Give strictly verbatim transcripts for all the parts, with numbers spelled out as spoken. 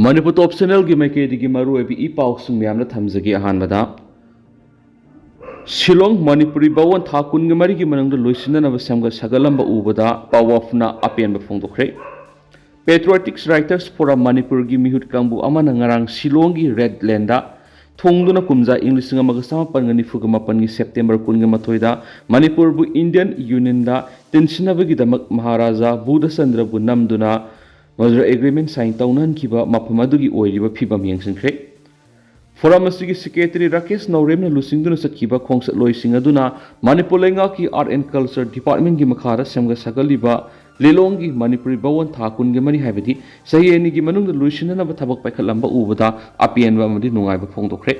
ꯃꯅꯤꯄꯨꯔ ꯇꯣꯞ ꯆꯦꯅꯦꯜꯒꯤ ꯃꯥꯏꯀꯩꯗꯒꯤ ꯃꯔꯨꯑꯣꯏꯕ ꯏ ꯄꯥꯎꯁꯤꯡ ꯃꯌꯥꯝꯅ ꯊꯝꯖꯒꯦ꯫ ꯑꯍꯥꯟꯕꯗ, ꯁꯤꯂꯣꯡ ꯃꯅꯤꯄꯨꯔꯤ ꯚꯋꯟ ꯊꯥ ꯀꯨꯟꯒ ꯃꯔꯤꯒꯤ ꯃꯅꯨꯡꯗ ꯂꯣꯏꯁꯤꯟꯅꯅꯕ ꯁꯦꯝꯒꯠ ꯁꯥꯒꯠꯂꯝꯕ ꯎꯕꯗ ꯄꯋꯥꯐꯅ ꯑꯄꯦꯟꯕ ꯐꯣꯡꯗꯣꯛꯈ꯭ꯔꯦ꯫ ꯄꯦꯇ꯭ꯔꯣꯌꯦꯇꯤꯛꯁ ꯔꯥꯏꯇꯔꯁ ꯐꯣꯔꯝ ꯃꯅꯤꯄꯨꯔꯒꯤ ꯃꯤꯍꯨꯠ ꯀꯥꯡꯕꯨ ꯑꯃꯅ ꯉꯔꯥꯡ ꯁꯤꯂꯣꯡꯒꯤ ꯔꯦꯗ ꯂꯦꯟꯗ ꯊꯨꯡꯗꯨꯅ ꯀꯨꯝꯖꯥ ꯏꯪ ꯂꯤꯁꯤꯡ ꯑꯃꯒ ꯆꯃꯥꯄꯟꯒ ꯅꯤꯐꯨꯒ ꯃꯥꯄꯟꯒꯤ ꯁꯦꯞꯇꯦꯝꯕꯔ ꯀꯨꯟꯒ ꯃꯥꯊꯣꯏꯗ ꯃꯅꯤꯄꯨꯔꯕꯨ ꯏꯟꯗꯤꯌꯟ ꯌꯨꯅꯤꯌꯟꯗ ꯇꯤꯟꯁꯤꯟꯅꯕꯒꯤꯗꯃꯛ ꯃꯍꯥꯔꯥꯖꯥ ꯕꯨꯙꯆꯟꯗ꯭ꯔꯕꯨ ꯅꯝꯗꯨꯅ ꯃꯔꯖꯔ ꯑꯦꯒ꯭ꯔꯤꯃꯦꯟ ꯁꯥꯏꯟ ꯇꯧꯅꯍꯟꯈꯤꯕ ꯃꯐꯝ ꯑꯗꯨꯒꯤ ꯑꯣꯏꯔꯤꯕ ꯐꯤꯕꯝ ꯌꯦꯡꯁꯤꯟꯈ꯭ꯔꯦ꯫ ꯐꯣꯔꯝ ꯑꯁꯤꯒꯤ ꯁꯦꯀ꯭ꯔꯦꯇꯔꯤ ꯔꯥꯀꯦꯁ ꯅꯧꯔꯦꯝꯅ ꯂꯨꯆꯤꯡꯗꯨꯅ ꯆꯠꯈꯤꯕ ꯈꯣꯡꯆꯠꯂꯣꯏꯁꯤꯡ ꯑꯗꯨꯅ ꯃꯅꯤꯄꯨꯔ ꯂꯩꯉꯥꯛꯀꯤ ꯑꯥꯔꯠ ꯑꯦꯟ ꯀꯜꯆꯔ ꯗꯤꯄꯥꯔꯠꯃꯦꯟꯒꯤ ꯃꯈꯥꯗ ꯁꯦꯝꯒꯠ ꯁꯥꯒꯠꯂꯤꯕ ꯂꯤꯂꯣꯡꯒꯤ ꯃꯅꯤꯄꯨꯔꯤ ꯚꯋꯟ ꯊꯥ ꯀꯨꯟꯒ ꯃꯔꯤ ꯍꯥꯏꯕꯗꯤ ꯆꯍꯤ ꯑꯅꯤꯒꯤ ꯃꯅꯨꯡꯗ ꯂꯣꯏꯁꯤꯟꯅꯅꯕ ꯊꯕꯛ ꯄꯥꯏꯈꯠꯂꯝꯕ ꯎꯕꯗ ꯑꯄꯦꯟꯕ ꯑꯃꯗꯤ ꯅꯨꯡꯉꯥꯏꯕ ꯐꯣꯡꯗꯣꯛꯈ꯭ꯔꯦ꯫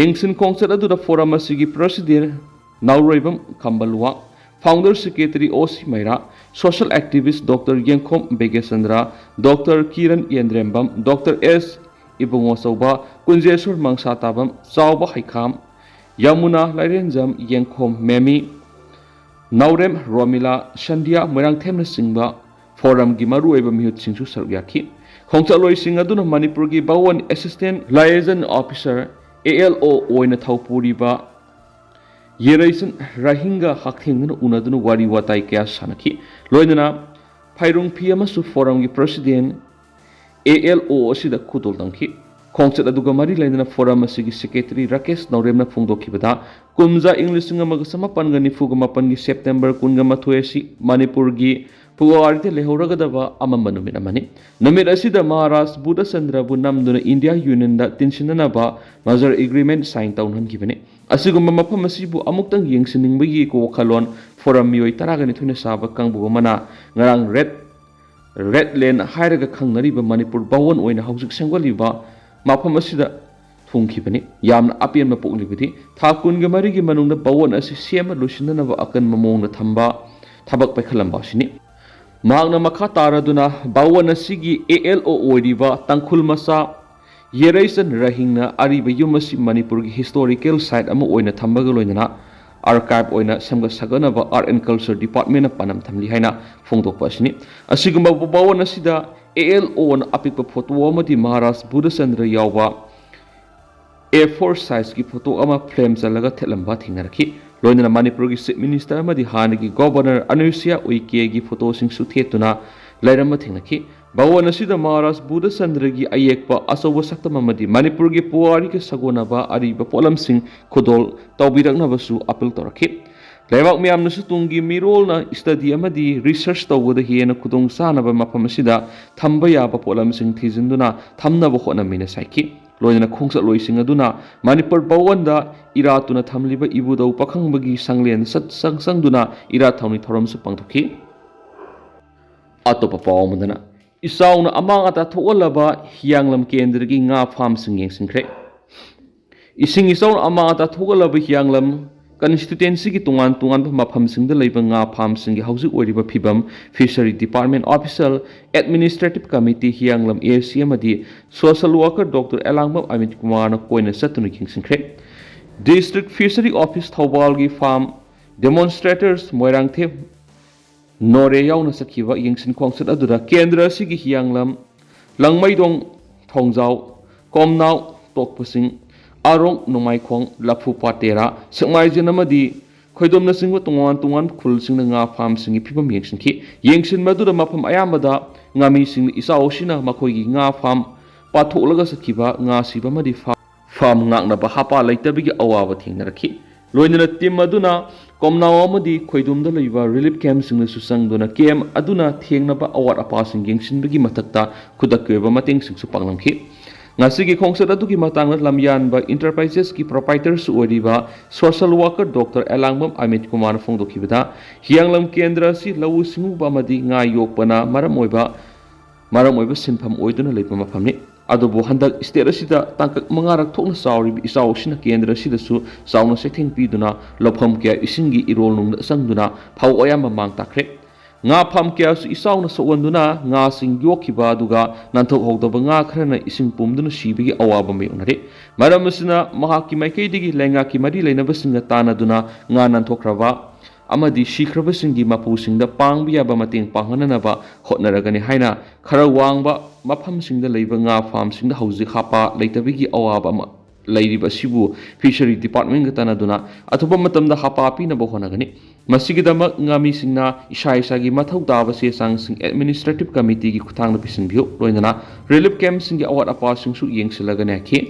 ꯌꯦꯡꯁꯤꯟ ꯈꯣꯡꯆꯠ ꯑꯗꯨꯗ ꯐꯣꯔꯝ ꯑꯁꯤꯒꯤ ꯄ꯭ꯔꯁꯤꯗꯦꯟ ꯅꯥꯎꯔꯣꯏꯕꯝ ꯈꯝꯕꯂꯨꯋꯥꯡ, ꯐꯥꯎꯟꯗꯔ ꯁꯦꯀ꯭ꯔꯦꯇꯔꯤ ꯑꯣ ꯁꯤ ꯃꯩꯔꯥ, ꯁꯣꯁꯤꯌꯦꯜ ꯑꯦꯛꯇꯤꯚꯤꯁ꯭ꯠ ꯗꯣꯛꯇꯔ ꯌꯦꯡꯈꯣꯝ ꯕꯦꯒꯦꯆꯟꯗ꯭ꯔ, ꯗꯣꯛꯇꯔ ꯀꯤꯔꯟ ꯌꯦꯟꯗ꯭ꯔꯦꯝꯕꯝ, ꯗꯣꯛꯇꯔ ꯑꯦꯁ ꯏꯕꯨꯡꯉꯣꯆꯧꯕ, ꯀꯨꯟꯖꯦꯁꯣꯔ ꯃꯪꯁꯥꯇꯥꯕꯝ, ꯆꯥꯎꯕ ꯍꯩꯈꯥꯝ, ꯌꯃꯨꯅꯥ ꯂꯥꯏꯔꯦꯟꯖꯝ, ꯌꯦꯡꯈꯣꯝ ꯃꯦꯃꯤ, ꯅꯥꯎꯔꯦꯝ ꯔꯣꯃꯤꯂꯥ, ꯁꯟꯙ꯭ꯌꯥ ꯃꯣꯏꯔꯥꯡꯊꯦꯝꯅꯆꯤꯡꯕ ꯐꯣꯔꯝꯒꯤ ꯃꯔꯨꯑꯣꯏꯕ ꯃꯤꯍꯨꯠꯁꯤꯡꯁꯨ ꯁꯔꯨꯛ ꯌꯥꯈꯤ꯫ ꯈꯣꯡꯆꯠꯂꯣꯏꯁꯤꯡ ꯑꯗꯨꯅ ꯃꯅꯤꯄꯨꯔꯒꯤ Bhawan assistant ꯂꯥꯏꯑꯦꯖꯟ officer, A L ꯑꯣ, ꯑꯣꯏꯅ ꯊꯧꯄꯨꯔꯤꯕ ꯌꯦꯔꯩꯆꯟ ꯔꯥꯍꯤꯡꯒ ꯍꯛꯊꯦꯡꯅꯅ ꯎꯅꯗꯨꯅ ꯋꯥꯔꯤ ꯋꯥꯇꯥꯏ ꯀꯌꯥ ꯁꯥꯟꯅꯈꯤ꯫ ꯂꯣꯏꯅꯅ ꯐꯩꯔꯣꯡ ꯐꯤ ꯑꯃꯁꯨ ꯐꯣꯔꯝꯒꯤ ꯄ꯭ꯔꯁꯤꯗꯦꯟꯠ, ꯑꯦ ꯑꯦꯜ ꯑꯣ, ꯑꯁꯤꯗ ꯈꯨꯗꯣꯜ ꯇꯝꯈꯤ꯫ ꯈꯣꯡꯆꯠ ꯑꯗꯨꯒ ꯃꯔꯤ ꯂꯩꯅꯅ ꯐꯣꯔꯝ ꯑꯁꯤꯒꯤ ꯁꯦꯀ꯭ꯔꯦꯇꯔꯤ ꯔꯥꯀꯦꯁ ꯅꯧꯔꯦꯝꯅ ꯐꯣꯡꯗꯣꯛꯈꯤꯕꯗ, ꯀꯨꯝꯖꯥ ꯏꯪ ꯂꯤꯁꯤꯡ ꯑꯃꯒ ꯆꯃꯥꯄꯟꯒ ꯅꯤꯐꯨꯒ ꯃꯥꯄꯟꯒꯤ ꯁꯦꯞꯇꯦꯝꯕꯔ ꯀꯨꯟꯒ ꯃꯥꯊꯣꯏ ꯑꯁꯤ ꯃꯅꯤꯄꯨꯔꯒꯤ ꯄꯨꯋꯥꯔꯤꯗ ꯂꯩꯍꯧꯔꯒꯗꯕ ꯑꯃꯝꯕ ꯅꯨꯃꯤꯠ ꯑꯃꯅꯤ꯫ ꯅꯨꯃꯤꯠ ꯑꯁꯤꯗ ꯃꯍꯥꯔꯥꯖ ꯕꯨꯙꯆꯟꯗ꯭ꯔꯕꯨ ꯅꯝꯗꯨꯅ ꯏꯟꯗꯤꯌꯥ ꯌꯨꯅꯤꯌꯟꯗ ꯇꯤꯟꯁꯤꯟꯅꯅꯕ ꯃꯔꯖꯔ ꯑꯦꯒ꯭ꯔꯤꯃꯦꯟ ꯁꯥꯏꯟ ꯇꯧꯅꯍꯟꯈꯤꯕꯅꯤ꯫ ꯑꯁꯤꯒꯨꯝꯕ ꯃꯐꯝ ꯑꯁꯤꯕꯨ ꯑꯃꯨꯛꯇꯪ ꯌꯦꯡꯁꯤꯟꯅꯤꯡꯕꯒꯤ ꯋꯥꯈꯜꯂꯣꯟ ꯐꯣꯔꯝ ꯃꯤꯑꯣꯏ ꯇꯔꯥꯒ ꯅꯤꯊꯣꯏꯅ ꯁꯥꯕ ꯀꯥꯡꯕꯨ ꯑꯃꯅ ꯉꯔꯥꯡ ꯔꯦꯗ ꯔꯦꯗ ꯂꯦꯟ ꯍꯥꯏꯔꯒ ꯈꯪꯅꯔꯤꯕ ꯃꯅꯤꯄꯨꯔ ꯚꯋꯟ ꯑꯣꯏꯅ ꯍꯧꯖꯤꯛ ꯁꯦꯝꯒꯠꯂꯤꯕ ꯃꯐꯝ ꯑꯁꯤꯗ ꯊꯨꯡꯈꯤꯕꯅꯤ꯫ ꯌꯥꯝꯅ ꯑꯄꯦꯟꯕ ꯄꯣꯛꯂꯤꯕꯗꯤ ꯊꯥ ꯀꯨꯟꯒ ꯃꯔꯤꯒꯤ ꯃꯅꯨꯡꯗ ꯚꯋꯟ ꯑꯁꯤ ꯁꯦꯝꯃ ꯂꯣꯏꯁꯤꯟꯅꯅꯕ ꯑꯀꯟꯕ ꯃꯑꯣꯡꯗ ꯊꯝꯕ ꯊꯕꯛ ꯄꯥꯏꯈꯠꯂꯝꯕ ꯑꯁꯤꯅꯤ꯫ ꯃꯍꯥꯛꯅ ꯃꯈꯥ ꯇꯥꯔꯗꯨꯅ ꯚꯋꯟ ꯑꯁꯤꯒꯤ ꯑꯦ ꯑꯦꯜ ꯑꯣ ꯑꯣꯏꯔꯤꯕ ꯇꯥꯡꯈꯨꯜ ꯃꯆꯥ ꯌꯦꯔꯩꯆꯟ ꯔꯍꯤꯡꯅ ꯑꯔꯤꯕ ꯌꯨꯝ ꯑꯁꯤ ꯃꯅꯤꯄꯨꯔꯒꯤ ꯍꯤꯁꯇꯣꯔꯤꯀꯦꯜ ꯁꯥꯏꯠ ꯑꯃ ꯑꯣꯏꯅ ꯊꯝꯕꯒ ꯂꯣꯏꯅꯅ ꯑꯥꯔꯀꯥꯏꯚ ꯑꯣꯏꯅ ꯁꯦꯝꯒꯠ ꯁꯥꯒꯠꯅꯕ ꯑꯥꯔꯠ ꯑꯦꯟ ꯀꯜꯆꯔ ꯗꯤꯄꯥꯔꯠꯃꯦꯟꯅ ꯄꯥꯟꯗꯝ ꯊꯝꯂꯤ ꯍꯥꯏꯅ ꯐꯣꯡꯗꯣꯛꯄ ꯑꯁꯤꯅꯤ꯫ ꯑꯁꯤꯒꯨꯝꯕ ꯚꯋꯟ ꯑꯁꯤꯗ ꯑꯦ ꯑꯦꯜ ꯑꯣꯅ ꯑꯄꯤꯛꯄ ꯐꯣꯇꯣ ꯑꯃꯗꯤ ꯃꯍꯥꯔꯥꯖ ꯕꯨꯙꯆꯟꯗ꯭ꯔ ꯌꯥꯎꯕ ꯑꯦ ꯐꯣꯔ ꯁꯥꯏꯖꯀꯤ ꯐꯣꯇꯣ ꯑꯃ ꯐ꯭ꯔꯦꯝ ꯆꯜꯂꯒ ꯊꯦꯠꯂꯝꯕ ꯊꯦꯡꯅꯔꯛꯈꯤ꯫ ꯂꯣꯏꯅꯅ ꯃꯅꯤꯄꯨꯔꯒꯤ ꯆꯤꯐ ꯃꯤꯅꯤꯁꯇꯔ ꯑꯃꯗꯤ ꯍꯥꯟꯅꯒꯤ ꯒꯣꯚꯔꯅꯔ ꯑꯅꯨꯁꯨꯌꯥ ꯎꯏꯀꯦꯒꯤ ꯐꯣꯇꯣꯁꯤꯡꯁꯨ ꯊꯦꯠꯇꯨꯅ ꯂꯩꯔꯝꯕ ꯊꯦꯡꯅꯈꯤ꯫ ꯚꯋꯟ ꯑꯁꯤꯗ ꯃꯍꯥꯔꯥꯖ ꯕꯨꯙꯆꯟꯗ꯭ꯔꯒꯤ ꯑꯌꯦꯛꯄ ꯑꯆꯧꯕ ꯁꯛꯇꯝ ꯑꯃꯗꯤ ꯃꯅꯤꯄꯨꯔꯒꯤ ꯄꯨꯋꯥꯔꯤꯒ ꯁꯥꯒꯣꯟꯅꯕ ꯑꯔꯤꯕ ꯄꯣꯠꯂꯝꯁꯤꯡ ꯈꯨꯗꯣꯜ ꯇꯧꯕꯤꯔꯛꯅꯕꯁꯨ ꯑꯄꯤꯜ ꯇꯧꯔꯛꯈꯤ꯫ ꯂꯩꯕꯥꯛ ꯃꯤꯌꯥꯝꯅꯁꯨ ꯇꯨꯡꯒꯤ ꯃꯤꯔꯣꯜꯅ ꯁ꯭ꯇꯗꯤ ꯑꯃꯗꯤ ꯔꯤꯁꯔꯆ ꯇꯧꯕꯗ ꯍꯦꯟꯅ ꯈꯨꯗꯣꯡ ꯆꯥꯅꯕ ꯃꯐꯝ ꯑꯁꯤꯗ ꯊꯝꯕ ꯌꯥꯕ ꯄꯣꯠꯂꯝꯁꯤꯡ ꯊꯤꯖꯤꯟꯗꯨꯅ ꯊꯝꯅꯕ ꯍꯣꯠꯅꯃꯤꯟꯅꯁꯤ ꯍꯥꯏꯈꯤ꯫ ꯂꯣꯏꯅꯅ ꯈꯣꯡꯆꯠꯂꯣꯏꯁꯤꯡ ꯑꯗꯨꯅ ꯃꯅꯤꯄꯨꯔ ꯚꯋꯟꯗ ꯏꯔꯥꯠꯇꯨꯅ ꯊꯝꯂꯤꯕ ꯏꯕꯨꯙꯧ ꯄꯥꯈꯪꯕꯒꯤ ꯁꯪꯂꯦꯟ ꯆꯠ-, ꯆꯪ-, ꯆꯪꯗꯨꯅ ꯏꯔꯥꯠ ꯊꯧꯅꯤ ꯊꯧꯔꯝꯁꯨ ꯄꯥꯡꯊꯣꯛꯈꯤ꯫ ꯑꯇꯣꯞꯄ ꯄꯥꯎ ꯑꯃꯗꯅ, ꯏꯆꯥꯎꯅ ꯑꯃꯥꯡ ꯑꯇꯥ ꯊꯣꯛꯍꯜꯂꯕ ꯍꯤꯌꯥꯡꯂꯝ ꯀꯦꯟꯗ꯭ꯔꯒꯤ ꯉꯥ ꯐꯥꯝꯁꯤꯡ ꯌꯦꯡꯁꯤꯟꯈ꯭ꯔꯦ꯫ ꯏꯁꯤꯡ ꯏꯆꯥꯎꯅ ꯑꯃꯥꯡ ꯑꯇꯥ ꯊꯣꯛꯍꯜꯂꯕ ꯍꯤꯌꯥꯡꯂꯝ ꯀꯟꯁꯇꯤꯇ꯭ꯋꯦꯟꯁꯤꯒꯤ ꯇꯣꯉꯥꯟ ꯇꯣꯉꯥꯟꯕ ꯃꯐꯝꯁꯤꯡꯗ ꯂꯩꯕ ꯉꯥ ꯐꯥꯝꯁꯤꯡꯒꯤ ꯍꯧꯖꯤꯛ ꯑꯣꯏꯔꯤꯕ Phibam, fishery department official, administrative committee, Hiyanglam A C ꯑꯃꯗꯤ social worker doctor Elangbam Amit ꯀꯨꯃꯥꯔꯅ ꯀꯣꯏꯅ ꯆꯠꯇꯨꯅ ꯌꯦꯡꯁꯤꯟꯈ꯭ꯔꯦ꯫ ꯗꯤꯁꯇ꯭ꯔꯤꯛ ꯐꯤꯁꯔꯤ ꯑꯣꯐꯤꯁ ꯊꯧꯕꯥꯜꯒꯤ ꯐꯥꯝ ꯗꯦꯃꯣꯟꯁꯇ꯭ꯔꯦꯇꯔꯁ ꯃꯣꯏꯔꯥꯡꯊꯦꯝ ꯅꯣꯔꯦ ꯌꯥꯎꯅ ꯆꯠꯈꯤꯕ ꯌꯦꯡꯁꯤꯟ ꯈꯣꯡꯆꯠ ꯑꯗꯨꯗ ꯀꯦꯟꯗ꯭ꯔ ꯑꯁꯤꯒꯤ ꯍꯤꯌꯥꯡꯂꯝ, ꯂꯪꯃꯩꯗꯣꯡ, ꯊꯣꯡꯖꯥꯎ, ꯀꯣꯝꯅꯥꯎ, ꯇꯣꯛꯄꯁꯤꯡ, ꯑꯥꯔꯣꯛ, ꯅꯣꯡꯃꯥꯏꯈꯣꯡ, ꯂꯐꯨ ꯄꯥꯇꯦꯔꯥ, ꯁꯦꯛꯃꯥꯏꯖꯤꯟ ꯑꯃꯗꯤ ꯈꯣꯏꯗꯣꯝꯅꯆꯤꯡꯕ ꯇꯣꯉꯥꯟ ꯇꯣꯉꯥꯟꯕ ꯈꯨꯜꯁꯤꯡꯗ ꯉꯥ ꯐꯥꯝꯁꯤꯡꯒꯤ ꯐꯤꯕꯝ ꯌꯦꯡꯁꯤꯟꯈꯤ꯫ ꯌꯦꯡꯁꯤꯟꯕ ꯑꯗꯨꯗ ꯃꯐꯝ ꯑꯌꯥꯝꯕꯗ ꯉꯥꯃꯤꯁꯤꯡꯅ ꯏꯆꯥꯎ ꯑꯁꯤꯅ ꯃꯈꯣꯏꯒꯤ ꯉꯥ ꯐꯥꯝ ꯄꯥꯊꯣꯛꯂꯒ ꯆꯠꯈꯤꯕ ꯉꯥ ꯁꯤꯕ ꯑꯃꯗꯤ ꯐꯥ-, ꯐꯥꯝ ꯉꯥꯛꯅꯕ ꯍꯥꯄꯥ ꯂꯩꯇꯕꯒꯤ ꯑꯋꯥꯕ ꯊꯦꯡꯅꯔꯛꯈꯤ꯫ ꯂꯣꯏꯅꯅ ꯇꯤꯝ ꯑꯗꯨꯅ ꯀꯣꯝꯅꯥꯎ ꯑꯃꯗꯤ ꯈꯣꯏꯗꯣꯝꯗ ꯂꯩꯕ ꯔꯤꯂꯤꯐ ꯀꯦꯝꯞꯁꯤꯡꯗꯁꯨ ꯆꯪꯗꯨꯅ ꯀꯦꯝꯞ ꯑꯗꯨꯅ ꯊꯦꯡꯅꯕ ꯑꯋꯥꯠ ꯑꯄꯥꯁꯤꯡ ꯌꯦꯡꯁꯤꯟꯕꯒꯤ ꯃꯊꯛꯇ ꯈꯨꯗꯛꯀꯤ ꯑꯣꯏꯕ ꯃꯇꯦꯡꯁꯤꯡꯁꯨ ꯄꯥꯡꯂꯝꯈꯤ꯫ ꯉꯁꯤꯒꯤ ꯈꯣꯡꯆꯠ ꯑꯗꯨꯒꯤ ꯃꯇꯥꯡꯗ ꯂꯝꯌꯥꯟꯕ ꯏꯟꯇꯔꯄ꯭ꯔꯥꯏꯖꯦꯁꯀꯤ ꯄ꯭ꯔꯣꯄꯥꯏꯇꯔꯁꯨ ꯑꯣꯏꯔꯤꯕ social worker doctor Elangbam Amit ꯀꯨꯃꯥꯔꯅ ꯐꯣꯡꯗꯣꯛꯈꯤꯕꯗ, ꯍꯤꯌꯥꯡꯂꯝ ꯀꯦꯟꯗ꯭ꯔ ꯑꯁꯤ ꯂꯧꯎ ꯁꯤꯡꯎꯕ ꯑꯃꯗꯤ ꯉꯥ ꯌꯣꯛꯄꯅ ꯃꯔꯝ ꯑꯣꯏꯕ, ꯃꯔꯝ ꯑꯣꯏꯕ ꯁꯤꯟꯐꯝ ꯑꯣꯏꯗꯨꯅ ꯂꯩꯕ ꯃꯐꯝꯅꯤ꯫ ꯑꯗꯨꯕꯨ ꯍꯟꯗꯛ ꯁ꯭ꯇꯦꯠ ꯑꯁꯤꯗ ꯇꯥꯡꯀꯛ ꯃꯉꯥꯔꯛ ꯊꯣꯛꯅ ꯆꯥꯎꯔꯤꯕ ꯏꯆꯥꯎ ꯑꯁꯤꯅ ꯀꯦꯟꯗ꯭ꯔ ꯑꯁꯤꯗꯁꯨ ꯆꯥꯎꯅ ꯆꯩꯊꯦꯡ ꯄꯤꯗꯨꯅ ꯂꯧꯐꯝ ꯀꯌꯥ ꯏꯁꯤꯡꯒꯤ ꯏꯔꯣꯜ ꯅꯨꯡꯗ ꯆꯪꯗꯨꯅ ꯐꯧ ꯑꯌꯥꯝꯕ ꯃꯥꯡ ꯇꯥꯛꯈ꯭ꯔꯦ꯫ ꯉꯥ ꯐꯥꯝ ꯀꯌꯥꯁꯨ ꯏꯆꯥꯎꯅ ꯁꯣꯛꯍꯟꯗꯨꯅ ꯉꯥꯁꯤꯡ ꯌꯣꯛꯈꯤꯕ ꯑꯗꯨꯒ ꯅꯥꯟꯊꯣꯛꯍꯧꯗꯕ ꯉꯥ ꯈꯔꯅ ꯏꯁꯤꯡ ꯄꯨꯝꯗꯨꯅ ꯁꯤꯕꯒꯤ ꯑꯋꯥꯕ ꯃꯥꯌꯣꯛꯅꯔꯦ꯫ ꯃꯔꯝ ꯑꯁꯤꯅ ꯃꯍꯥꯛꯀꯤ ꯃꯥꯏꯀꯩꯗꯒꯤ ꯂꯩꯉꯥꯛꯀꯤ ꯃꯔꯤ ꯂꯩꯅꯕꯁꯤꯡꯒ ꯇꯥꯟꯅꯗꯨꯅ ꯉꯥ ꯅꯥꯟꯊꯣꯛꯈ꯭ꯔꯕ ꯑꯃꯗꯤ ꯁꯤꯈ꯭ꯔꯕꯁꯤꯡꯒꯤ ꯃꯄꯨꯁꯤꯡꯗ ꯄꯥꯡꯕ ꯌꯥꯕ ꯃꯇꯦꯡ ꯄꯥꯡꯍꯟꯅꯅꯕ ꯍꯣꯠꯅꯔꯒꯅꯤ ꯍꯥꯏꯅ ꯈꯔ ꯋꯥꯡꯕ ꯃꯐꯝꯁꯤꯡꯗ ꯂꯩꯕ ꯉꯥ ꯐꯥꯝꯁꯤꯡꯗ ꯍꯧꯖꯤꯛ ꯍꯥꯄꯥ ꯂꯩꯇꯕꯒꯤ ꯑꯋꯥꯕ ꯑꯃ ꯂꯩꯔꯤꯕ ꯑꯁꯤꯕꯨ ꯐꯤꯁꯔꯤ ꯗꯤꯄꯥꯔꯠꯃꯦꯟꯒ ꯇꯥꯟꯅꯗꯨꯅ ꯑꯊꯨꯕ ꯃꯇꯝꯗ ꯍꯥꯄꯥ ꯄꯤꯅꯕ ꯍꯣꯠꯅꯒꯅꯤ꯫ ꯃꯁꯤꯒꯤꯗꯃꯛ ꯉꯥꯃꯤꯁꯤꯡꯅ ꯏꯁꯥ ꯏꯁꯥꯒꯤ ꯃꯊꯧ ꯇꯥꯕ ꯆꯦ ꯆꯥꯡꯁꯤꯡ ꯑꯦꯗꯃꯤꯅꯤꯁꯇ꯭ꯔꯦꯇꯤꯚ ꯀꯃꯤꯇꯤꯒꯤ ꯈꯨꯠꯊꯥꯡꯗ ꯄꯤꯁꯤꯟꯕꯤꯌꯨ꯫ ꯂꯣꯏꯅꯅ ꯔꯤꯂꯤꯐ ꯀꯦꯝꯞꯁꯤꯡꯒꯤ ꯑꯋꯥꯠ ꯑꯄꯥꯁꯤꯡꯁꯨ ꯌꯦꯡꯁꯤꯜꯂꯒꯅꯤ ꯍꯥꯏꯈꯤ꯫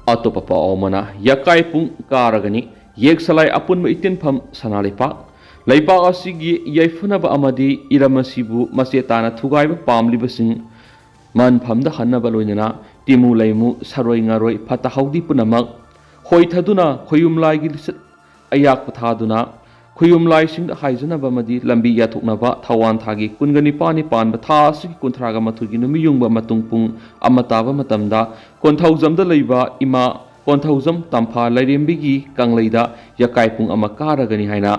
ꯑꯇꯣꯞꯄ ꯄꯥꯎ ꯑꯃꯅ, ꯌꯥꯀꯥꯏ ꯄꯨꯡ ꯀꯥꯔꯒꯅꯤ꯫ ꯌꯦꯛ ꯁꯂꯥꯏ ꯑꯄꯨꯟꯕ ꯏꯇꯤꯟꯐꯝ ꯁꯅꯥ ꯂꯩꯄꯥꯛ꯫ ꯂꯩꯄꯥꯛ ꯑꯁꯤꯒꯤ ꯌꯥꯏꯐꯅꯕ ꯑꯃꯗꯤ ꯏꯔꯝ ꯑꯁꯤꯕꯨ ꯃꯆꯦ ꯇꯥꯅ ꯊꯨꯒꯥꯏꯕ ꯄꯥꯝꯂꯤꯕꯁꯤꯡ ꯃꯟꯐꯝꯗ ꯍꯟꯅꯕ, ꯂꯣꯏꯅꯅ ꯇꯤꯃꯨ ꯂꯩꯃꯨ, ꯁꯔꯣꯏ ꯉꯥꯔꯣꯏ, ꯐꯠꯇ ꯍꯥꯎꯗꯤ ꯄꯨꯝꯅꯃꯛ ꯍꯣꯏꯊꯗꯨꯅ ꯈꯣꯌꯨꯝ ꯂꯥꯏꯒꯤ ꯂꯤꯆꯠ ꯑꯌꯥꯛꯄ ꯊꯥꯗꯨꯅ ꯈꯣꯌꯨꯝ ꯂꯥꯏꯁꯤꯡꯗ ꯍꯥꯏꯖꯅꯕ ꯑꯃꯗꯤ ꯂꯝꯕꯤ ꯌꯥꯊꯣꯛꯅꯕ ꯊꯧꯋꯥꯟ ꯊꯥꯒꯤ ꯀꯨꯟꯒ ꯅꯤꯄꯥꯟꯅꯤ ꯄꯥꯟꯕ ꯊꯥ ꯑꯁꯤꯒꯤ ꯀꯨꯟꯊ꯭ꯔꯥꯒ ꯃꯥꯊꯣꯏꯒꯤ ꯅꯨꯃꯤꯠ ꯌꯨꯡꯕ ꯃꯇꯨꯡ ꯄꯨꯡ ꯑꯃ ꯇꯥꯕ ꯃꯇꯝꯗ ꯀꯣꯟꯊꯧꯖꯝꯗ ꯂꯩꯕ ꯏꯃꯥ ꯀꯣꯟꯊꯧꯖꯝ ꯇꯝꯐꯥ ꯂꯥꯏꯔꯦꯝꯕꯤꯒꯤ ꯀꯪꯂꯩꯗ ꯌꯥꯀꯥꯏ ꯄꯨꯡ ꯑꯃ ꯀꯥꯔꯒꯅꯤ ꯍꯥꯏꯅ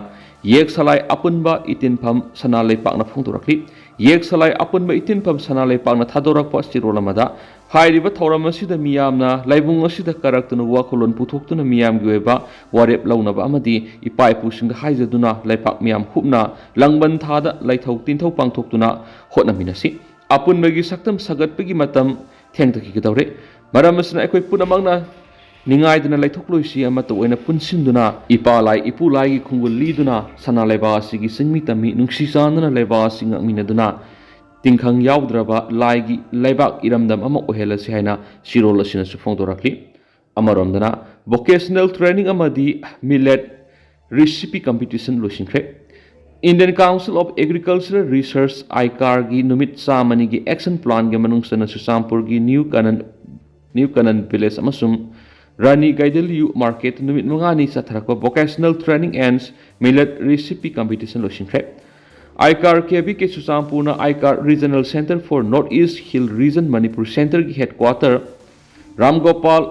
ꯌꯦꯛ ꯁꯂꯥꯏ ꯑꯄꯨꯟꯕ ꯏꯇꯤꯟꯐꯝ ꯁꯅꯥ ꯂꯩꯄꯥꯛꯅ ꯐꯣꯡꯗꯣꯔꯛꯂꯤ꯫ ꯌꯦꯛ ꯁꯂꯥꯏ ꯑꯄꯨꯟꯕ ꯏꯇꯤꯟꯐꯝ ꯁꯅꯥ ꯂꯩꯄꯥꯛꯅ ꯊꯥꯗꯣꯔꯛꯄ ꯆꯦꯔꯣꯜ ꯑꯃꯗ, ꯍꯥꯏꯔꯤꯕ ꯊꯧꯔꯝ ꯑꯁꯤꯗ ꯃꯤꯌꯥꯝꯅ ꯂꯥꯏꯕꯨꯡ ꯑꯁꯤꯗ ꯀꯥꯔꯛꯇꯨꯅ ꯋꯥꯈꯜꯂꯣꯟ ꯄꯨꯊꯣꯛꯇꯨꯅ ꯃꯤꯌꯥꯝꯒꯤ ꯑꯣꯏꯕ ꯋꯥꯔꯦꯞ ꯂꯧꯅꯕ ꯑꯃꯗꯤ ꯏꯄꯥ ꯏꯄꯨꯁꯤꯡꯗ ꯍꯥꯏꯖꯗꯨꯅ ꯂꯩꯄꯥꯛ ꯃꯤꯌꯥꯝ ꯍꯨꯞꯅ ꯂꯥꯡꯕꯟ ꯊꯥꯗ ꯂꯥꯏꯊꯧ ꯇꯤꯟꯊꯧ ꯄꯥꯡꯊꯣꯛꯇꯨꯅ ꯍꯣꯠꯅꯃꯤꯟꯅꯁꯤ꯫ ꯑꯄꯨꯟꯕꯒꯤ ꯁꯛꯇꯝ ꯁꯥꯒꯠꯄꯒꯤ ꯃꯇꯝ ꯊꯦꯡꯊꯈꯤꯒꯗꯧꯔꯦ꯫ ꯃꯔꯝ ꯑꯁꯤꯅ ꯑꯩꯈꯣꯏ ꯄꯨꯝꯅꯃꯛꯅ ꯅꯤꯡꯉꯥꯏꯗꯅ ꯂꯩꯊꯣꯛꯂꯣꯏꯁꯤ ꯑꯃꯠꯇ ꯑꯣꯏꯅ ꯄꯨꯟꯁꯤꯟꯗꯨꯅ ꯏꯄꯥ ꯂꯥꯏ ꯏꯄꯨ ꯂꯥꯏꯒꯤ ꯈꯣꯡꯒꯨꯜ ꯂꯤꯗꯨꯅ ꯁꯅꯥ ꯂꯩꯕꯥꯛ ꯑꯁꯤꯒꯤ ꯆꯤꯡꯃꯤ ꯇꯝꯃꯤ ꯅꯨꯡꯁꯤ ꯆꯥꯟꯅꯅ ꯂꯩꯕꯥꯛ ꯑꯁꯤ ꯉꯥꯛꯃꯤꯟꯅꯗꯨꯅ ꯇꯤꯡꯈꯪ ꯌꯥꯎꯗ꯭ꯔꯕ ꯂꯥꯏꯒꯤ ꯂꯩꯕꯥꯛ ꯏꯔꯝꯗꯝ ꯑꯃ ꯑꯣꯏꯍꯜꯂꯁꯤ ꯍꯥꯏꯅ ꯆꯦꯔꯣꯜ ꯑꯁꯤꯅꯁꯨ ꯐꯣꯡꯗꯣꯔꯛꯂꯤ꯫ ꯑꯃꯔꯣꯝꯗꯅ, ꯚꯣꯀꯦꯁꯅꯦꯜ ꯇ꯭ꯔꯦꯅꯤꯡ ꯑꯃꯗꯤ ꯃꯤꯂꯦꯠ ꯔꯤꯁꯤꯄꯤ ꯀꯝꯄꯤꯇꯤꯁꯟ ꯂꯣꯏꯁꯤꯟꯈ꯭ꯔꯦ꯫ Indian Council of Agricultural Research, ꯑꯥꯏꯀꯥꯔꯒꯤ ꯅꯨꯃꯤꯠ ꯆꯥꯝꯃꯅꯤꯒꯤ ꯑꯦꯛꯁꯟ ꯄ꯭ꯂꯥꯟꯒꯤ ꯃꯅꯨꯡ ꯆꯟꯅ ꯆꯨꯔꯆꯥꯟꯄꯨꯔꯒꯤ new Canaan, new Canaan village ꯑꯃꯁꯨꯡ ꯔꯥꯅꯤ ꯒꯥꯏꯗꯦꯂꯤꯌꯨ ꯃꯥꯔꯀꯦꯠ ꯅꯨꯃꯤꯠ ꯃꯉꯥꯅꯤ ꯆꯠꯊꯔꯛꯄ Vocational Training and Millet Recipe Competition ꯂꯣꯏꯁꯤꯟꯈ꯭ꯔꯦ꯫ ꯑꯥꯏꯀꯥꯔ ꯀꯦ ꯚꯤ ꯀꯦ ꯆꯨꯔꯆꯥꯟꯄꯨꯔꯅ I C A R Regional Centre for North East Hill Region Manipur ꯁꯦꯟꯇꯔꯒꯤ ꯍꯦꯗꯀ꯭ꯋꯥꯇꯔ ꯔꯥꯝꯒꯣꯄꯥꯜ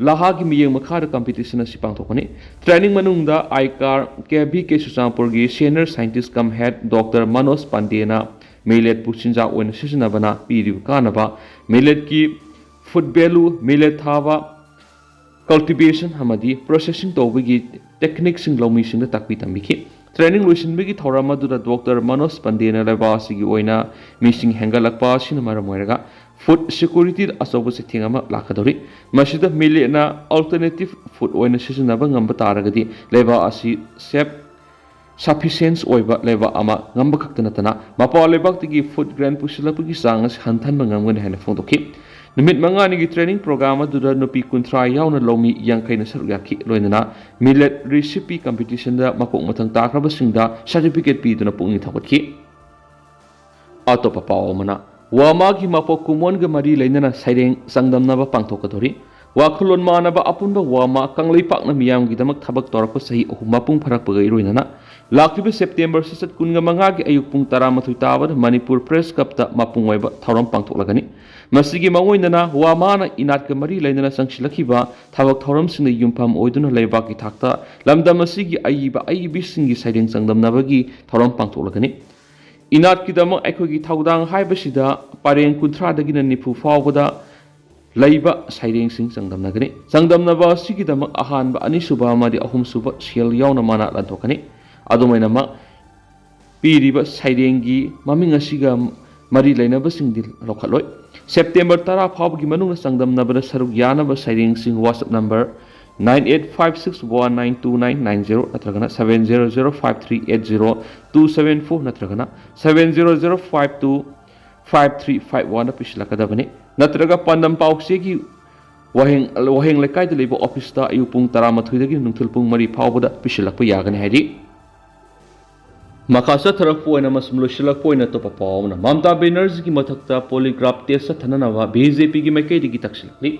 ꯂꯥꯍꯥꯒꯤ ꯃꯤꯠꯌꯦꯡ ꯃꯈꯥꯗ ꯀꯝꯄꯤꯇꯤꯁꯟ ꯑꯁꯤ ꯄꯥꯡꯊꯣꯛꯄꯅꯤ꯫ ꯇ꯭ꯔꯦꯅꯤꯡ ꯃꯅꯨꯡꯗ ꯑꯥꯏꯀꯥꯔ ꯀꯦ ꯚꯤ ꯀꯦ ꯆꯨꯔꯆꯥꯟꯄꯨꯔꯒꯤ ꯁꯦꯅꯤꯌꯔ ꯁꯥꯏꯟꯇꯤꯁ ꯀꯝ ꯍꯦꯗ ꯗꯣꯛꯇꯔ ꯃꯅꯣꯖ ꯄꯥꯟꯗꯦꯅ ꯃꯤꯂꯦꯠꯄꯨ ꯆꯤꯟꯖꯥꯛ ꯑꯣꯏꯅ ꯁꯤꯖꯤꯟꯅꯕꯅ ꯄꯤꯔꯤꯕ ꯀꯥꯟꯅꯕ, ꯃꯤꯂꯦꯠꯀꯤ ꯐꯨꯗ ꯚꯦꯂꯨ, ꯃꯤꯂꯦꯠ ꯊꯥꯕ, ꯀꯜꯇꯤꯚꯦꯁꯟ ꯑꯃꯗꯤ ꯄ꯭ꯔꯣꯁꯦꯁꯤꯡ ꯇꯧꯕꯒꯤ ꯇꯦꯛꯅꯤꯛꯁꯤꯡ ꯂꯧꯃꯤꯁꯤꯡꯗ ꯇꯥꯛꯄꯤ ꯇꯝꯕꯤꯈꯤ꯫ ꯇ꯭ꯔꯦꯅꯤꯡ ꯂꯣꯏꯁꯤꯟꯕꯒꯤ ꯊꯧꯔꯝ ꯑꯗꯨꯗ ꯗꯣꯛꯇꯔ ꯃꯅꯣꯖ ꯄꯟꯗꯦꯅ ꯂꯩꯕꯥꯛ ꯑꯁꯤꯒꯤ ꯑꯣꯏꯅ ꯃꯤꯁꯤꯡ ꯍꯦꯟꯒꯠꯂꯛꯄ ꯑꯁꯤꯅ ꯃꯔꯝ ꯑꯣꯏꯔꯒ ꯐꯨꯗ ꯁꯦꯀ꯭ꯌꯨꯔꯤꯇꯤꯗ ꯑꯆꯧꯕ ꯆꯩꯊꯦꯡ ꯑꯃ ꯂꯥꯛꯀꯗꯧꯔꯤ꯫ ꯃꯁꯤꯗ ꯃꯤꯂꯦꯠꯅ ꯑꯜꯇꯔꯅꯦꯇꯤꯚ ꯐꯨꯗ ꯑꯣꯏꯅ ꯁꯤꯖꯤꯟꯅꯕ ꯉꯝꯕ ꯇꯥꯔꯒꯗꯤ ꯂꯩꯕꯥꯛ ꯑꯁꯤ ꯁꯦꯐ ꯁꯐꯤꯁꯤꯌꯦꯟꯁ ꯑꯣꯏꯕ ꯂꯩꯕꯥꯛ ꯑꯃ ꯉꯝꯕ ꯈꯛꯇ ꯅꯠꯇꯅ ꯃꯄꯥꯟ ꯂꯩꯕꯥꯛꯇꯒꯤ ꯐꯨꯗ ꯒ꯭ꯔꯦꯟ ꯄꯨꯁꯤꯜꯂꯛꯄꯒꯤ ꯆꯥꯡ ꯑꯁꯤ ꯍꯟꯊꯍꯟꯕ ꯉꯝꯒꯅꯤ ꯍꯥꯏꯅ ꯐꯣꯡꯗꯣꯛꯈꯤ꯫ ꯅꯨꯃꯤꯠ ꯃꯉꯥꯅꯤꯒꯤ ꯇ꯭ꯔꯦꯅꯤꯡ ꯄ꯭ꯔꯣꯒ꯭ꯔꯥꯝ ꯑꯗꯨꯗ ꯅꯨꯄꯤ ꯀꯨꯟꯊ꯭ꯔꯥ ꯌꯥꯎꯅ ꯂꯧꯃꯤ ꯌꯥꯡꯈꯩꯅ ꯁꯔꯨꯛ ꯌꯥꯈꯤ꯫ ꯂꯣꯏꯅꯅ ꯃꯤꯂꯦꯠ ꯔꯤꯁꯤꯄꯤ ꯀꯝꯄꯤꯇꯤꯁꯟꯗ ꯃꯀꯣꯛ ꯃꯊꯪ ꯇꯥꯈ꯭ꯔꯕꯁꯤꯡꯗ ꯁꯥꯔꯇꯤꯐꯤꯀꯦꯠ ꯄꯤꯗꯨꯅ ꯄꯨꯛꯅꯤꯡ ꯊꯧꯒꯠꯈꯤ꯫ ꯑꯇꯣꯞꯄ ꯄꯥꯎ ꯑꯃꯅ, ꯋꯥꯃꯥꯒꯤ ꯃꯄꯣꯛ ꯀꯨꯝꯑꯣꯟꯒ ꯃꯔꯤ ꯂꯩꯅꯅ ꯁꯩꯔꯦꯡ ꯆꯥꯡꯗꯝꯅꯕ ꯄꯥꯡꯊꯣꯛꯀꯗꯧꯔꯤ꯫ ꯋꯥꯈꯜꯂꯣꯟ ꯃꯥꯟꯅꯕ ꯑꯄꯨꯟꯕ ꯋꯥꯃꯥ ꯀꯪꯂꯩꯄꯥꯛꯅ ꯃꯤꯌꯥꯝꯒꯤꯗꯃꯛ ꯊꯕꯛ ꯇꯧꯔꯛꯄ ꯆꯍꯤ ꯑꯍꯨꯝ ꯃꯄꯨꯡ ꯐꯥꯔꯛꯄꯒ ꯏꯔꯣꯏꯅꯅ ꯂꯥꯛꯂꯤꯕ ꯁꯦꯞꯇꯦꯝꯕꯔ ꯁꯤꯆꯠ ꯀꯨꯟꯒ ꯃꯉꯥꯒꯤ ꯑꯌꯨꯛ ꯄꯨꯡ ꯇꯔꯥꯃꯥꯊꯣꯏ ꯇꯥꯕꯗ ꯃꯅꯤꯄꯨꯔ ꯄ꯭ꯔꯦꯁ ꯀ꯭ꯂꯕꯇ ꯃꯄꯨꯡ ꯑꯣꯏꯕ ꯊꯧꯔꯝ ꯄꯥꯡꯊꯣꯛꯂꯒꯅꯤ꯫ ꯃꯁꯤꯒꯤ ꯃꯥꯡꯑꯣꯏꯅꯅ ꯋꯥꯃꯥꯅ ꯏꯅꯥꯠꯀ ꯃꯔꯤ ꯂꯩꯅꯅ ꯆꯪꯁꯤꯜꯂꯛꯈꯤꯕ ꯊꯕꯛ ꯊꯧꯔꯝꯁꯤꯡꯅ ꯌꯨꯝꯐꯝ ꯑꯣꯏꯗꯨꯅ ꯂꯩꯕꯥꯛꯀꯤ ꯊꯥꯛꯇ ꯂꯝꯗꯝ ꯑꯁꯤꯒꯤ ꯑꯏꯕ ꯑꯏꯕꯤꯁꯤꯡꯒꯤ ꯁꯩꯔꯦꯡ ꯆꯥꯡꯗꯝꯅꯕꯒꯤ ꯊꯧꯔꯝ ꯄꯥꯡꯊꯣꯛꯂꯒꯅꯤ꯫ ꯏꯅꯥꯠꯀꯤꯗꯃꯛ ꯑꯩꯈꯣꯏꯒꯤ ꯊꯧꯗꯥꯡ ꯍꯥꯏꯕꯁꯤꯗ ꯄꯔꯦꯡ ꯀꯨꯟꯊ꯭ꯔꯥꯗꯒꯤꯅ ꯅꯤꯐꯨ ꯐꯥꯎꯕꯗ ꯂꯩꯕ ꯁꯩꯔꯦꯡꯁꯤꯡ ꯆꯥꯡꯗꯝꯅꯒꯅꯤ꯫ ꯆꯥꯡꯗꯝꯅꯕ ꯑꯁꯤꯒꯤꯗꯃꯛ ꯑꯍꯥꯟꯕ, ꯑꯅꯤꯁꯨꯕ ꯑꯃꯗꯤ ꯑꯍꯨꯝꯁꯨꯕ ꯁꯦꯜ ꯌꯥꯎꯅ ꯃꯅꯥ ꯂꯥꯟꯊꯣꯛꯀꯅꯤ꯫ ꯑꯗꯨꯝ ꯑꯣꯏꯅꯃꯛ, ꯄꯤꯔꯤꯕ ꯁꯩꯔꯦꯡꯒꯤ ꯃꯃꯤꯡ ꯑꯁꯤꯒ ꯃꯔꯤ ꯂꯩꯅꯕꯁꯤꯡꯗꯤ ꯂꯧꯈꯠꯂꯣꯏ꯫ ꯁꯦꯞꯇꯦꯝꯕꯔ ꯇꯔꯥ ꯐꯥꯎꯕꯒꯤ ꯃꯅꯨꯡꯗ ꯆꯥꯡꯗꯝꯅꯕꯗ ꯁꯔꯨꯛ ꯌꯥꯅꯕ ꯁꯩꯔꯦꯡꯁꯤꯡ WhatsApp number nine eight five six one nine two nine nine zero ꯅꯠꯇ꯭ꯔꯒꯅ seven zero zero five three eight zero two seven four ꯅꯠꯇ꯭ꯔꯒꯅ seven zero zero five two five three five one ꯗ ꯄꯤꯁꯤꯜꯂꯛꯀꯗꯕꯅꯤ꯫ ꯅꯠꯇ꯭ꯔꯒ ꯄꯥꯟꯗꯝ ꯄꯥꯎꯆꯦꯒꯤ ꯋꯥꯍꯦꯡ, ꯋꯥꯍꯦꯡ ꯂꯩꯀꯥꯏꯗ ꯂꯩꯕ ꯑꯣꯐꯤꯁꯇ ꯑꯌꯨꯛ ꯄꯨꯡ ꯇꯔꯥꯃꯥꯊꯣꯏꯗꯒꯤ ꯅꯨꯡꯊꯤꯜ ꯄꯨꯡ ꯃꯔꯤ ꯐꯥꯎꯕꯗ ꯄꯤꯁꯤꯜꯂꯛꯄ ꯌꯥꯒꯅꯤ ꯍꯥꯏꯔꯤ꯫ ꯃꯈꯥ ꯆꯠꯊꯔꯛꯄ ꯑꯣꯏꯅ ꯑꯃꯁꯨꯡ ꯂꯣꯏꯁꯤꯜꯂꯛꯄ ꯑꯣꯏꯅ ꯑꯇꯣꯞꯄ ꯄꯥꯎ ꯑꯃꯅ, ꯃꯃꯇꯥ ꯕꯦꯅꯔꯖꯤꯒꯤ ꯃꯊꯛꯇ polygraph test ꯆꯠꯊꯅꯅꯕ BJPꯒꯤ ꯃꯥꯏꯀꯩꯗꯒꯤ ꯇꯛꯁꯤꯜꯂꯛꯂꯤ꯫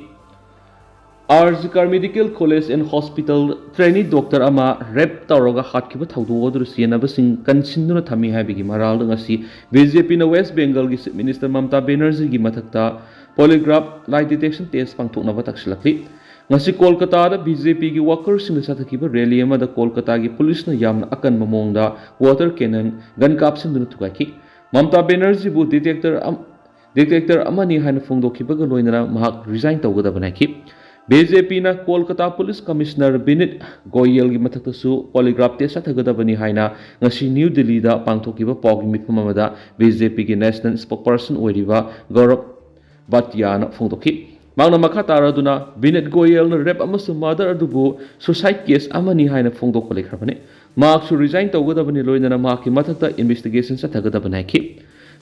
RGKR Medical College and Hospital trainee doctor ꯑꯃ rape ꯇꯧꯔꯒ ꯍꯥꯠꯈꯤꯕ ꯊꯧꯗꯣꯛ ꯑꯗꯨꯗ ꯆꯦꯟꯅꯕꯁꯤꯡ ꯀꯟꯁꯤꯟꯗꯨꯅ ꯊꯝꯃꯤ ꯍꯥꯏꯕꯒꯤ ꯃꯔꯥꯜꯗ ꯉꯁꯤ BJPꯅ West Bengalꯒꯤ Chief Minister ꯃꯃꯇꯥ ꯕꯦꯅꯔꯖꯤꯒꯤ ꯃꯊꯛꯇ polygraph lie detection test ꯄꯥꯡꯊꯣꯛꯅꯕ ꯇꯛꯁꯤꯜꯂꯛꯂꯤ꯫ ꯉꯁꯤ ꯀꯣꯜꯀꯇꯥꯗ BJPꯒꯤ workerꯁꯤꯡꯅ ꯆꯠꯊꯈꯤꯕ rally ꯑꯃꯗ ꯀꯣꯜꯀꯇꯥꯒꯤ ꯄꯨꯂꯤꯁꯅ ꯌꯥꯝꯅ ꯑꯀꯟꯕ ꯃꯑꯣꯡꯗ water cannon, gun ꯀꯥꯞꯁꯤꯟꯗꯨꯅ ꯊꯨꯒꯥꯏꯈꯤ꯫ ꯃꯃꯇꯥ ꯕꯦꯅꯔꯖꯤꯕꯨ dictator ꯑꯝ-, dictator ꯑꯃꯅꯤ ꯍꯥꯏꯅ ꯐꯣꯡꯗꯣꯛꯈꯤꯕꯒ ꯂꯣꯏꯅꯅ ꯃꯍꯥꯛ resign ꯇꯧꯒꯗꯕꯅꯤ ꯍꯥꯏꯈꯤ꯫ ꯕꯤ ꯖꯦ ꯄꯤꯅ ꯀꯣꯜꯀꯇꯥ ꯄꯨꯂꯤꯁ ꯀꯃꯤꯁꯅꯔ ꯕꯤꯅꯤꯠ ꯒꯣꯌꯦꯜꯒꯤ ꯃꯊꯛꯇꯁꯨ polygraph test ꯆꯠꯊꯒꯗꯕꯅꯤ ꯍꯥꯏꯅ ꯉꯁꯤ ꯅ꯭ꯌꯨ ꯗꯤꯜꯂꯤꯗ ꯄꯥꯡꯊꯣꯛꯈꯤꯕ ꯄꯥꯎꯒꯤ ꯃꯤꯐꯝ ꯑꯃꯗ ꯕꯤ ꯖꯦ ꯄꯤꯒꯤ ꯅꯦꯁꯅꯦꯜ ꯁ꯭ꯄꯣꯛꯄꯔꯁꯟ ꯑꯣꯏꯔꯤꯕ ꯒꯧꯔꯕ ꯚꯥꯇꯤꯌꯥꯅ ꯐꯣꯡꯗꯣꯛꯈꯤ꯫ ꯃꯍꯥꯛꯅ ꯃꯈꯥ ꯇꯥꯔꯗꯨꯅ, ꯕꯤꯅꯦꯠ ꯒꯣꯌꯦꯜꯅ rape ꯑꯃꯁꯨꯡ murder ꯑꯗꯨꯕꯨ suicide case ꯑꯃꯅꯤ ꯍꯥꯏꯅ ꯐꯣꯡꯗꯣꯛꯄ ꯂꯩꯈ꯭ꯔꯕꯅꯤ꯫ ꯃꯍꯥꯛꯁꯨ resign ꯇꯧꯒꯗꯕꯅꯤ, ꯂꯣꯏꯅꯅ ꯃꯍꯥꯛꯀꯤ ꯃꯊꯛꯇ investigation ꯆꯠꯊꯒꯗꯕꯅꯤ ꯍꯥꯏꯈꯤ꯫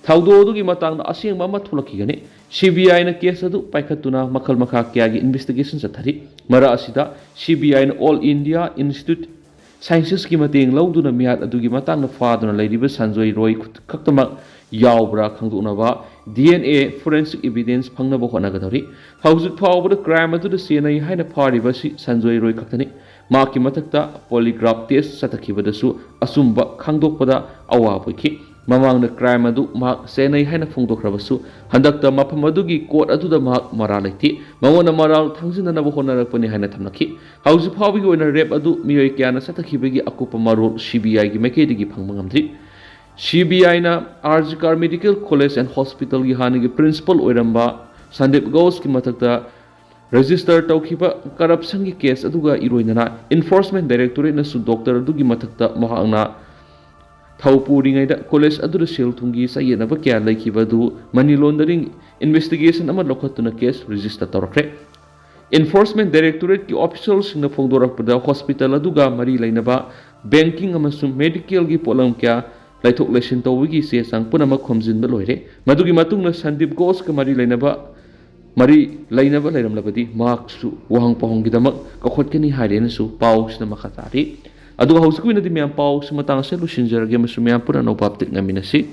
ꯊꯧꯗꯣꯛ ꯑꯗꯨꯒꯤ ꯃꯇꯥꯡꯗ ꯑꯁꯦꯡꯕ ꯑꯃ ꯊꯣꯛꯂꯛꯈꯤꯒꯅꯤ꯫ ꯁꯤ ꯕꯤ ꯑꯥꯏꯅ case ꯑꯗꯨ ꯄꯥꯏꯈꯠꯇꯨꯅ ꯃꯈꯜ ꯃꯈꯥ ꯀꯌꯥꯒꯤ investigation ꯆꯠꯊꯔꯤ꯫ ꯃꯔꯛ ꯑꯁꯤꯗ ꯁꯤ ꯕꯤ ꯑꯥꯏꯅ All India Institute Sciences ꯀꯤ ꯃꯇꯦꯡ ꯂꯧꯗꯨꯅ ꯃꯤꯍꯥꯠ ꯑꯗꯨꯒꯤ ꯃꯇꯥꯡꯗ ꯐꯥꯗꯨꯅ ꯂꯩꯔꯤꯕ ꯁꯟꯖꯣꯏ ꯔꯣꯏ ꯈꯨꯠ-, ꯈꯛꯇꯃꯛ ꯌꯥꯎꯕ꯭ꯔꯥ ꯈꯪꯗꯣꯛꯅꯕ D N A forensic evidence ꯐꯪꯅꯕ ꯍꯣꯠꯅꯒꯗꯧꯔꯤ꯫ ꯍꯧꯖꯤꯛ ꯐꯥꯎꯕꯗ crime ꯑꯗꯨꯗ ꯆꯦꯟꯅꯩ ꯍꯥꯏꯅ ꯐꯥꯔꯤꯕ ꯑꯁꯤ ꯁꯟꯖꯣꯏ ꯔꯣꯏ ꯈꯛꯇꯅꯤ꯫ ꯃꯍꯥꯛꯀꯤ ꯃꯊꯛꯇ polygraph test ꯆꯠꯊꯈꯤꯕꯗꯁꯨ ꯑꯆꯨꯝꯕ ꯈꯪꯗꯣꯛꯄꯗ ꯑꯋꯥꯕ ꯑꯣꯏꯈꯤ꯫ ꯃꯃꯥꯡꯗ crime ꯑꯗꯨ ꯃꯍꯥꯛ ꯆꯦꯟꯅꯩ ꯍꯥꯏꯅ ꯐꯣꯡꯗꯣꯛꯈ꯭ꯔꯕꯁꯨ, ꯍꯟꯗꯛꯇ ꯃꯐꯝ ꯑꯗꯨꯒꯤ court ꯑꯗꯨꯗ ꯃꯍꯥꯛ ꯃꯔꯥꯜ ꯂꯩꯇꯦ꯫ ꯃꯉꯣꯟꯗ ꯃꯔꯥꯜ ꯊꯥꯡꯖꯤꯟꯅꯅꯕ ꯍꯣꯠꯅꯔꯛꯄꯅꯤ ꯍꯥꯏꯅ ꯊꯝꯂꯛꯈꯤ꯫ ꯍꯧꯖꯤꯛ ꯐꯥꯎꯕꯒꯤ ꯑꯣꯏꯅ rape ꯑꯗꯨ ꯃꯤꯑꯣꯏ ꯀꯌꯥꯅ ꯆꯠꯊꯈꯤꯕꯒꯤ ꯑꯀꯨꯞꯄ ꯃꯔꯣꯜ C B I ꯒꯤ ꯃꯥꯏꯀꯩꯗꯒꯤ ꯐꯪꯕ ꯉꯝꯗ꯭ꯔꯤ꯫ C B I ꯅ R G Kar Medical College and Hospital ꯒꯤ ꯍꯥꯟꯅꯒꯤ principal ꯑꯣꯏꯔꯝꯕ ꯁꯟꯗꯤꯞ ꯘꯣꯁꯀꯤ ꯃꯊꯛꯇ register ꯇꯧꯈꯤꯕ corruption ꯒꯤ case ꯑꯗꯨꯒ ꯏꯔꯣꯏꯅꯅ Enforcement Directorate ꯅꯁꯨ doctor ꯑꯗꯨꯒꯤ ꯃꯊꯛꯇ ꯃꯍꯥꯛꯅ ꯊꯧ ꯄꯨꯔꯤꯉꯩꯗ college ꯑꯗꯨꯗ ꯁꯦꯜ ꯊꯨꯝꯒꯤ ꯆꯌꯦꯠꯅꯕ ꯀꯌꯥ ꯂꯩꯈꯤꯕ ꯑꯗꯨ money laundering investigation ꯑꯃ ꯂꯧꯈꯠꯇꯨꯅ case register ꯇꯧꯔꯛꯈ꯭ꯔꯦ꯫ Enforcement Directorate ꯀꯤ official ꯁꯤꯡꯅ ꯐꯣꯡꯗꯣꯔꯛꯄꯗ hospital ꯑꯗꯨꯒ ꯃꯔꯤ ꯂꯩꯅꯕ banking ꯑꯃꯁꯨꯡ medical ꯒꯤ ꯄꯣꯠꯂꯝ ꯀꯌꯥ ꯂꯩꯊꯣꯛ ꯂꯩꯁꯤꯟ ꯇꯧꯕꯒꯤ ꯆꯦ ꯆꯥꯡ ꯄꯨꯝꯅꯃꯛ ꯈꯣꯝꯖꯤꯟꯕ ꯂꯣꯏꯔꯦ꯫ ꯃꯗꯨꯒꯤ ꯃꯇꯨꯡꯗ ꯁꯟꯗꯤꯞ ꯘꯣꯁꯀ ꯃꯔꯤ ꯂꯩꯅꯕ, ꯃꯔꯤ ꯂꯩꯅꯕ ꯂꯩꯔꯝꯂꯕꯗꯤ ꯃꯍꯥꯛꯁꯨ ꯋꯥꯍꯪ ꯄꯥꯎꯍꯪꯒꯤꯗꯃꯛ ꯀꯧꯈꯠꯀꯅꯤ ꯍꯥꯏꯔꯦꯅꯁꯨ ꯄꯥꯎꯁꯤꯅ ꯃꯈꯥ ꯇꯥꯔꯤ꯫ ꯑꯗꯨꯒ ꯍꯧꯖꯤꯛꯀꯤ ꯑꯣꯏꯅꯗꯤ ꯃꯌꯥꯝ ꯄꯥꯎꯁꯤ ꯃꯇꯥꯡ ꯑꯁꯤꯗ ꯂꯣꯏꯁꯤꯟꯖꯔꯒꯦ ꯑꯃꯁꯨꯡ ꯃꯌꯥꯝ ꯄꯨꯟꯅ ꯑꯅꯧꯕ update ꯉꯥꯏꯃꯤꯟꯅꯁꯤ꯫